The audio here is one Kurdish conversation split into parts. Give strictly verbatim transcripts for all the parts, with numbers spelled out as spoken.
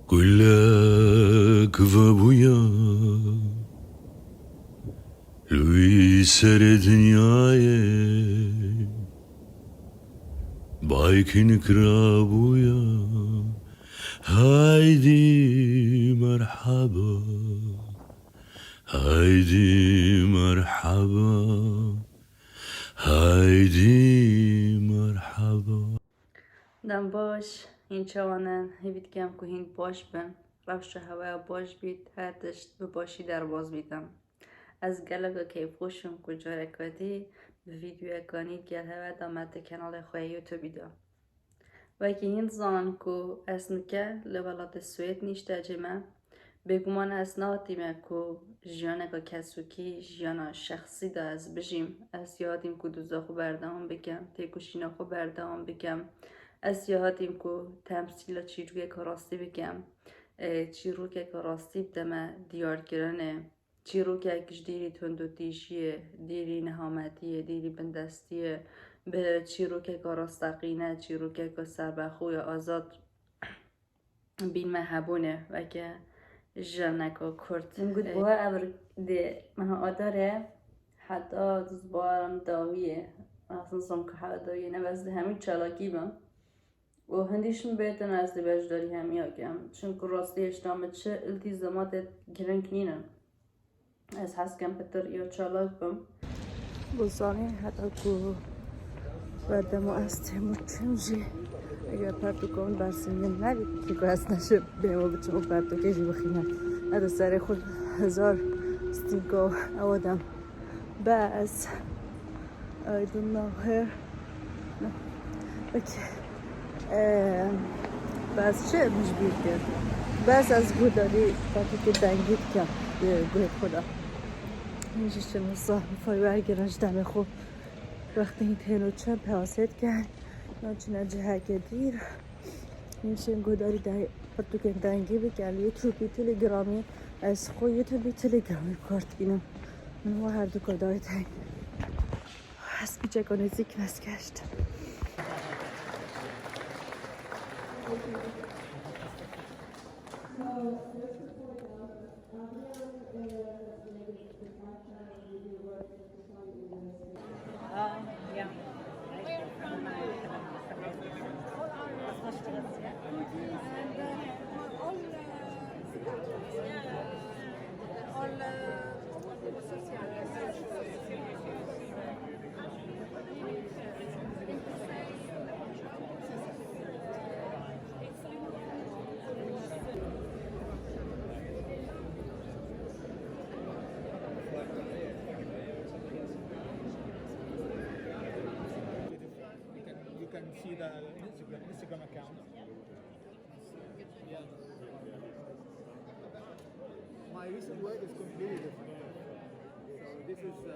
Gulek vebûya li wî serê dinyayê, baykin kirabûya. Haydî merheba, haydî merheba, haydî merheba. Dem baş, hîn çawa ne? Hêvî dikem ku hîn baş bin. Rewşa heweya baş bît, her tişt bi başî derbas bîtin. Ez geleka keyfxweş im ku careke dî bi vîdeoyeka nî gel hewe dame di kenalê xwe yê YouTubeî de. Wekî hîn dizanin ku ez nike li welatê Swêd nîştecî me. Bêguman ez nehatîme ku jiyaneka kesokî, jiyana şexsî de ez bijîm. Ez ya hatîm ku doza xwe berdewam bikim, têkoşîna xwe berdewam bikim. Ez ya hatîm ku temsîla çîrokeke rastî bikim. Ê, çîrokeke rastî bideme diyarkirinê. Çîrokek ji dîrî tundûtîjiyê, dîrî nehametiyê, dîrî bindestiyê, bi çîrokeka rasteqîne, çîrokeka serbexwe ya azad bînme hebûnê weke jineka Kurd. Min got, buha ev dê meha Adarê heta duzbaran dawiyê. Ez nizam ku heta dawiyê ne, bes di hemî çalakî bim. Û hindî şin bêtin ez dê beşdarî hemiya kem. Çimku rastî hêşta min çi îltîzamatê giring nînin. Ez hez kem pitir ya çalak bim. Bû zanî heta ku berdemo ez têm û çim jî eger pertûka min bersivînin nebî, çimku ez neşe bêmo biçim û pertûkê jî bixînim. Ez di serê xwe hezar stînka ewa dem. Bes. I don't know her. No. Okay. Ee, bes çi min ji bîr kir? Bes ez guhdarî pertûkê dengî dikim, e, guhê xwe de. Hîn jî çi wisa fay wergirin ji demê xwe. Wextê hîn têno çend peyasê dikin. Nan çine ciheke dîr. Hîn çin guhdarî de pertûkên dengî bikin. Li YouTubeî, Telegramî, ez xwe YouTubeî, Telegramî bi kar tînim. Min wa her du ka dayê teng. Ez piçeka nêzîk nest geşt. You can, you can see the Instagram, Instagram account. Yeah. My recent work is completely different. So this is, uh,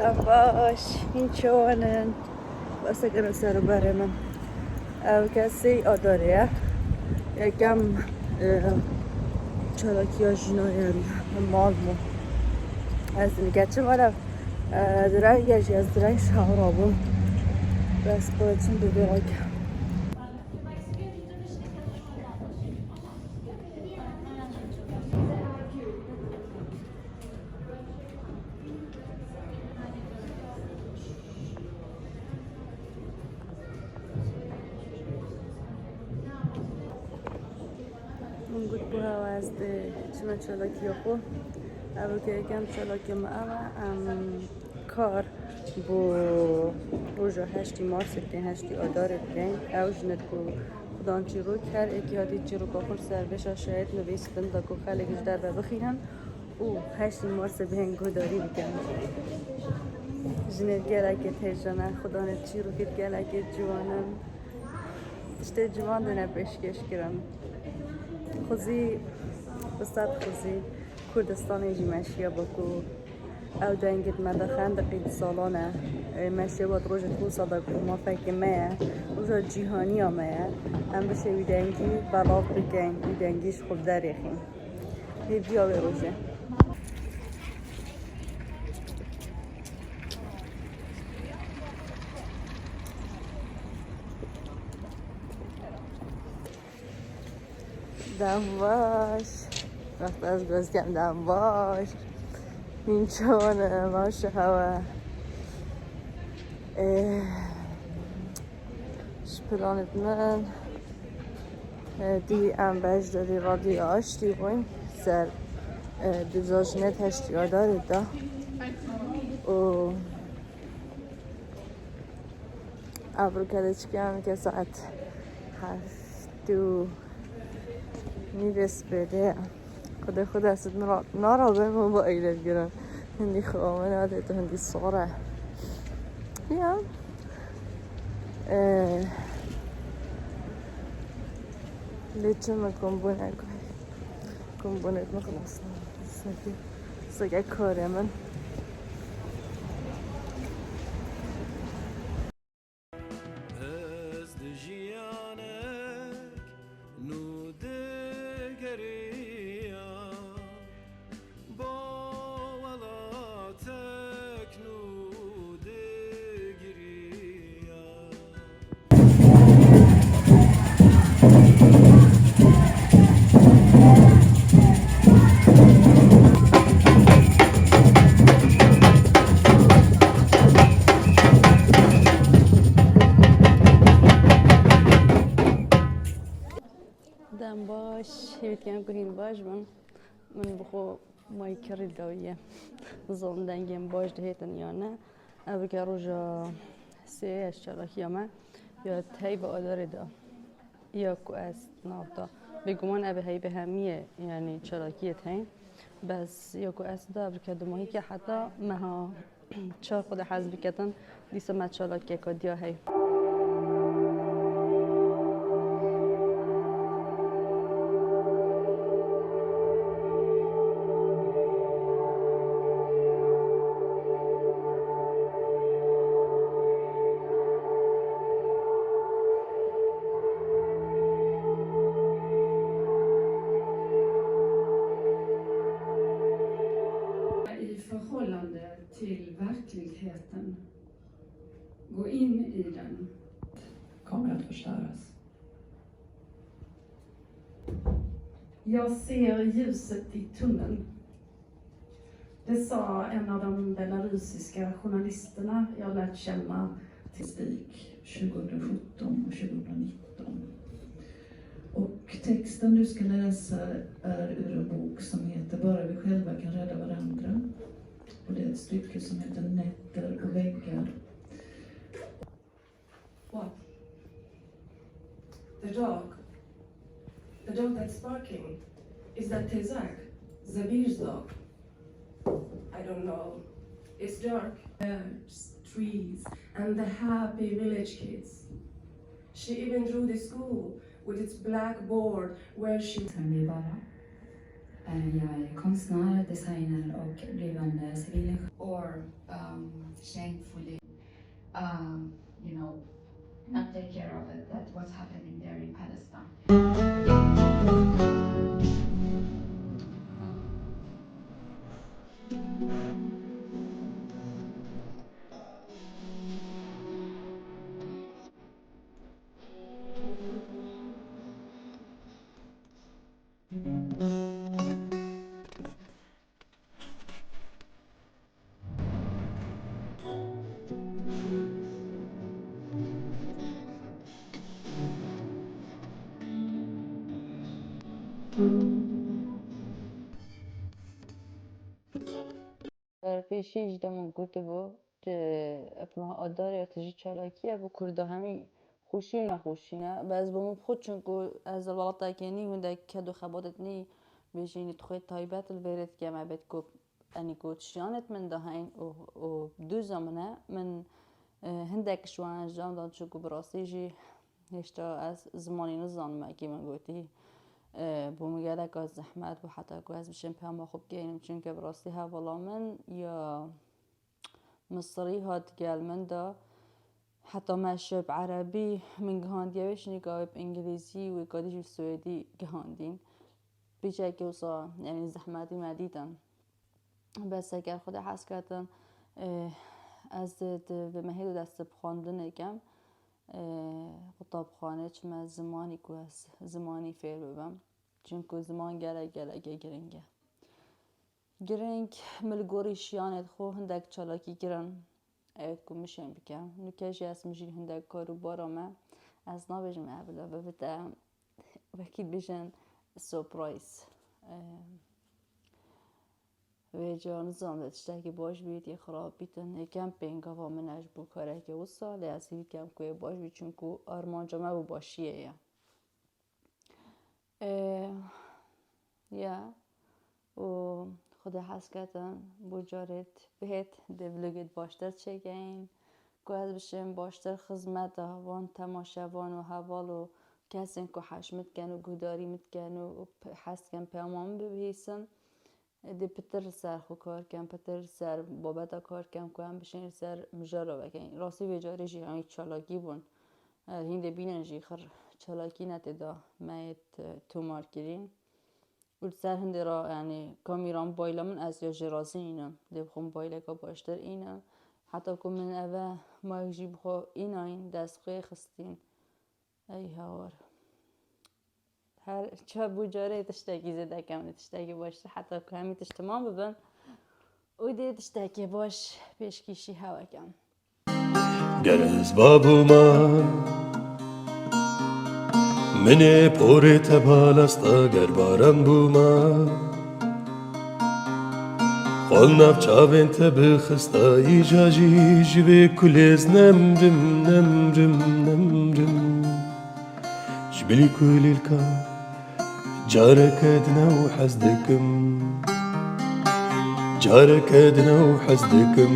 Em baş, hîn çawan in? Bes eger ser û berê min. Ev kesê Adarê ye. Yekem, e, çalakiya jina ye li mal bû. Ez nike çim were, e, direng ye jî ez direng şehra bûm. Bes xwe çim bi vê rake. Min got, buha ez dê çime çalakiya xwe. Ev ke yekem çalakiya me ev e, em kar bo roja heştî Marsê tên heştî Adarê dikeyn. Ew ji nir ku xudan çîrok her êkî hatî çîroka xwe li ser vêşa şayet nivîstin da ku xelek ji derve bixînin. û heştê Marsê bihên guhdarî bikin. Jinê gelekê têjin e, xudanê çîrokê gelekê ciwan in. Tiştê ciwan dine pêşkêş kirin. Xwezî Sed xizî Kurdistanê jî meşiya Baku. Ew dengê di me de xendiqî du salan e. Ê, meşê we di rojê di Rûsa de ku mafekê me ye. Roja cîhaniya me ye. Em bişê wî dengî belav bikin, wî dengî ji xwe derêxin. Hêviya wê rojê. Dem baş. Wexta ez goz kem dem baş. Hîn çawan e, maşa hewe. Eh, ji planê min, eh, dî em beşdarî radyoya aştî bûyn. Ser, eh, du cajnê heştî Adarê de. Û Ev rûke de çi ke saet heft û nîvê spêdê ye. Xwedê xwe dest min ra-, narabe min ba eyle bigirim. Hindî xewa min adê tu hindî sor e. Ya. Ee, lê çi min kombûne ku, kombûnê min xilas nabin. Seke, seke karê min. Ez di jiyanek nû digeriya, bo welatek nû digiriya. Dem baş, hêvî dikim ku hîn baş bin. Min bi xwe mayî kirî dawî ye. Nizanim dengên baş dihêtin yan ne. Ev bike roja sê ye ji çalakiya me ya heyva Adarê de. Ya ku ez navda. Bêguman ev heybe hemî ye, yanî çalakiyê heyî. Bes ya ku ez da bike dumahîke heta meha çar xwe de hez biketin, dîsa me çalakiyeka diya hey. I förhållande till verkligheten. Gå in i den. Kommer att förstöras. Jag ser ljuset i tunneln. Det sa en av de belarusiska journalisterna jag lärt känna till Stig tjugohundrasjutton och tjugohundranitton. Och texten du ska läsa är ur en bok som heter Bara vi själva kan rädda varandra. Och det är ett stycke som heter Nätter och väggar. What? The dog? The dog that's barking? Is that Tezak? Zabir's dog? I don't know. It's dark. Birds, trees, and the happy village kids. She even drew the school with its blackboard where she Sen blir bara. Eh, Jag är konstnär, designer och blivande civilingenjör. Or, um, shamefully, um, you know, not take care of it, that what's happening there in Palestine. Berpêşî ji dema gotibû, tu, ev meha Adarê ya tijî çalakî ye, bi Kurda hemî xweşî û nexweşî ne. Bes bo min xwe, çunku ez li welatekê nî, hûn de ked û xebatêt nî bêjî, nî dixwê taybet li vêrê dike me bêt ku, enî ku çiyanêt min de heyn û, û dûza min e. Min, e, hindek ji wan encam dan, çunku bi rastî jî hêşta ez zimanî nizanim, wekî min gotî. E, bû min geleka zehmet bû heta ku ez bişim peyama xwe bigehînim, çunke bi rastî hevala min ya Misirî hat gel min de. Heta me şev bi erebî min gihandiye wê, şinîka wê bi îngilîzî, wê kadî jî bi swêdî gihandîn. Pîçekê wisa, yanî zehmetî me dîtin. Bes eger Xwedê hez ketin, e, ez di, di, bi mehê de dest bi xwendinê kem, e, qutabxane çime zimanî ku ez zimanî fêr bibim. Çunku ziman gelek, gelekê giring e. Giring, min li gorî şiyanê xwe hindek çalakî kirin. Ew ku min şên bikim. Nûke jî ez mijîl hindek kar û bara me. Ez nabêjim ev bila bibite, wekî dibêjin surprise. Em, Vê ca nizam de tiştekî baş bît yê xirab bîtin. Yekem pêngava min e ji bo karekê wisa, lê ez hîvî dikem ku yê baş bît, çunku armanca me bi başiyê ye. Ê, ya, û Xwedê hez ketin, bo carê bihêt, dê vlogê baştir çêkeyin, ku ez bişim baştir xizmeta van temaşevan û heval û kesên ku heş min dikin û guhdarî min dikin û, û pe-, hez dikin peyama min bibihîsin. Dê pitir li ser xwe kar kem, pitir li ser babeta kar kem ku em bişên li ser mijara vekin. Rastî vê carê jî hemî çalakî bûn. E, hîn dê bînin jî xir çalakî ne tê da me yê t-, tomar kirîn. Û li ser hindê re, yanî kamîra mobayla min ez ya jê razî înim. Dê bi xwe mobayleka baştir înim. Heta ku min eve mayek jî bi xwe înayîn, dest xwe xistîn. Ey hawar. Her çar bû carê tiştekî zêde kem, tiştekî baştir heta ku hemî tişt temam bibin û dê tiştekê baş pêşkîşî hewe kem. Ger ez babûma, min ê porê te balasta, ger baran bûma. Xwe li nav çavên te bixista, îca jî ji vê kulê ez nemrim, nemrim, nemrim. Ji bilî kulîlka careke din ew hez dikim, careke din ew hez dikim.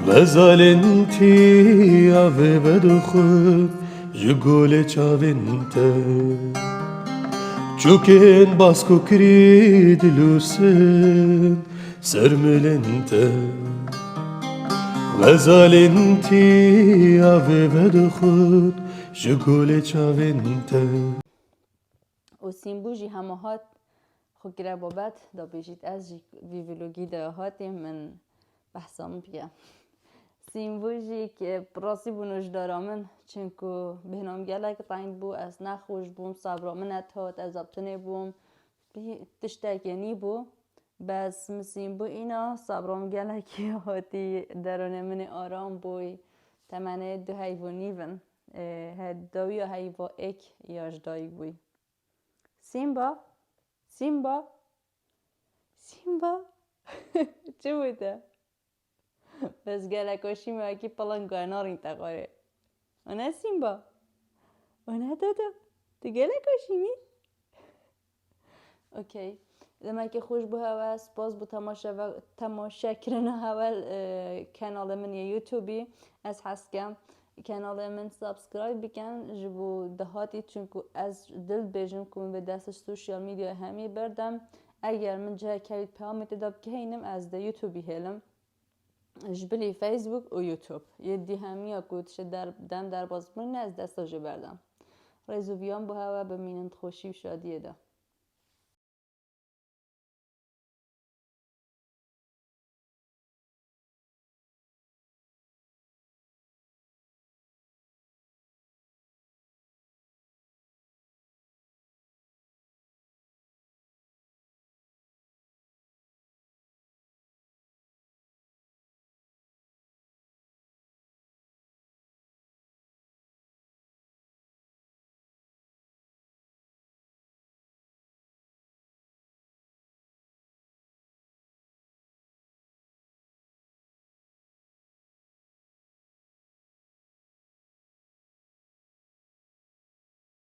Xezalên tî avê vedixwin ji golê çavên te. Çûkên basko kirî dilûsin ser milên te. Xezalên tî avê vedixwin ji golê çavên te. Û Sîmbû jî hema hat xwe kire babet, da bêjît ez jî vî vlogî de hatîm, min behsa min bike. Sîmbû jî ki rastî bû nojdara min, çinku bêhna min gelek teng bû, ez nexweş bûm, sabra min nedihat, ez aptinê bûm, hî tiştekê nîbû. Bes min Sîmbû îna, sabra min gelekî hatî, deronê min ê aram bûy, temenê du heyv û nîv in. Ê, he, dawiya heyva êk ya ji dayik bûy. Sîmba, Sîmba, Sîmba. Çi bû te? Bes gelek şîmekî pilingo ye, narîn te xwarê. O ne Sîmba? O ne Dodo? Tu gelek şîmî? Okey. Demekî xweş bû hewe, spas bû temaşe ve-, temaşekirina hewe, e, kenalê min yê YouTubeî. Ez hez kem kenalê min subscribe bikin, ji bo dahatî, çunku ez dil dibêjim ku min vê dest ji social media hemî berdem. Eger min cihekê hewît peyamê tê de bigihînim, ez dê YouTubeî hêlim. Ji bilî Facebook û YouTube. Yê dî hemiya ku tiştê der-, dem derbas bûne, ez desta jê berdem. Rêz û viyan bo hewe, bimînin di xweşî û şadiyê de.